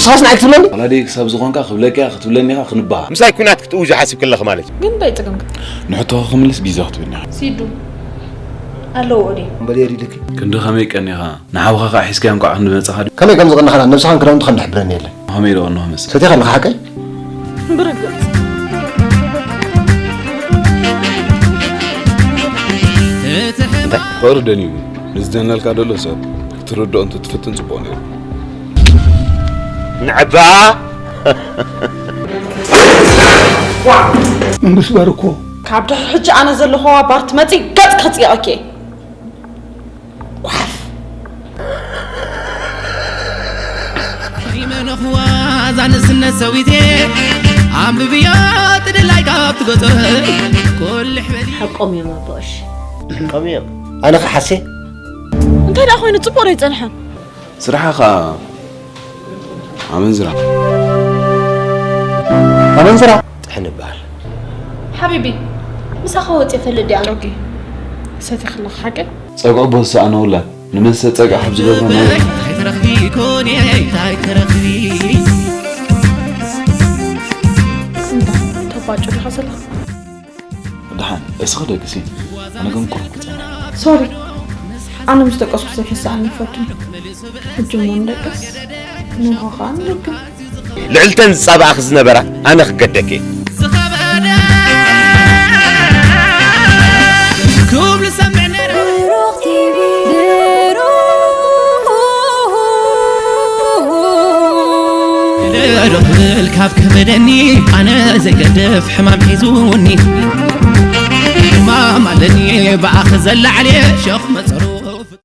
ንስኻስ ንዓይ ክትብለኒ? ወላዲ ክሳብ ዝኾንካ ክብለኪ እያ ክትብለኒ ኢኻ ክንበሃ። ምሳይ ኲናት ክትእውጁ ሓሲብኪ ኣለኺ ማለት እዩ። ግን እንታይ ጸገምካ? ንሕቶኺ ክምልስ ቢዛ ክትብለኒ ኢኻ። ሲዱ ኣለዎ ኦዲ። እምበል የሪደኪ። ክንዲ ከመይ ቀኒኻ? ንሓውኻ ኸኣ ሒዝካዮ እንቋዕ ክንዲ መጻኻ ድዩ? ከመይ ከም ዝቐናኻ ነብስኻን ክዳውንትኻን ዝሕብረኒ የለን። ከመይ ኢሉ ቀንኹ መሰል? ሰቲኻ ኣለኻ ሓቀይ? ብርግጽ። ፍቕሪ ደንዩ፣ ንዝደነልካ ደሎ ሰብ ክትርድኦ እንተትፍትን ጽቡቕ ነይሩ። ንዕባ! መንግስቱ ባርኮ። ካብ ድሕሪ ሕጂ ኣነ ዘለኹዋ ባር ትመጺ ገጽ ክጽየቐኪ። ጓፍ። ይመነኽዋ እዛ ንእስነት ሰዊቴ፣ ኣንብብዮ ትድላይ ካብ ትገጾ፣ ኮልሕ በሊ። ሓቆም እዮም ኣቦ፣ እሺ። ሓቆም እዮም። ኣነ ክሓሴ? እንታይ ደኣ ኮይኑ ጽቡቕ ዶ ኣይጸንሐን? ስራሓ ኸኣ ኣመንዝራ። ኣመንዝራ? ጥሕን ይበሃል። ሓቢቢ፣ ምሳኻ ወጽየ ፈልጥ ድኣ። ኦኬ። ሰቲኽለኽ ሓቂ? ጸግዑ ቦስ ኣነ ውላድ ንመሰ ጸግዒ ካብ ዝገብሮ ናይ ኣይትረኽቢ ኮኔ፣ ኣይትረኽቢ። እንታይ ተባጩ ዲኻ ዘለኻ? ደሓን እስኺ ደቅሲ፣ ኣነ ግን ቁሩብ ክጸንሕ። ሶሪ፣ ኣነ ምስ ደቀስኩ ዘይሕስኣኒ ይፈቱን። ሕጂ እሞ ንደቅስ፣ ንሆ ኸኣ ንደግም። ልዕልተን ዝጻባኣኺ ዝነበራ ኣነ ክገደኪ። ዝኸበደ ክብሉ ሰምዕ ነይረ። ብሩኽ ቲቪ፣ ብሩኽ። ልዕሎ ክብል ካብ ከበደኒ፣ ኣነ ዘይገድፍ ሕማም ሒዙኒ። ሕማም ኣለኒ ብኣኺ ዘላዕልየ፣ ሸኽ መጸሩ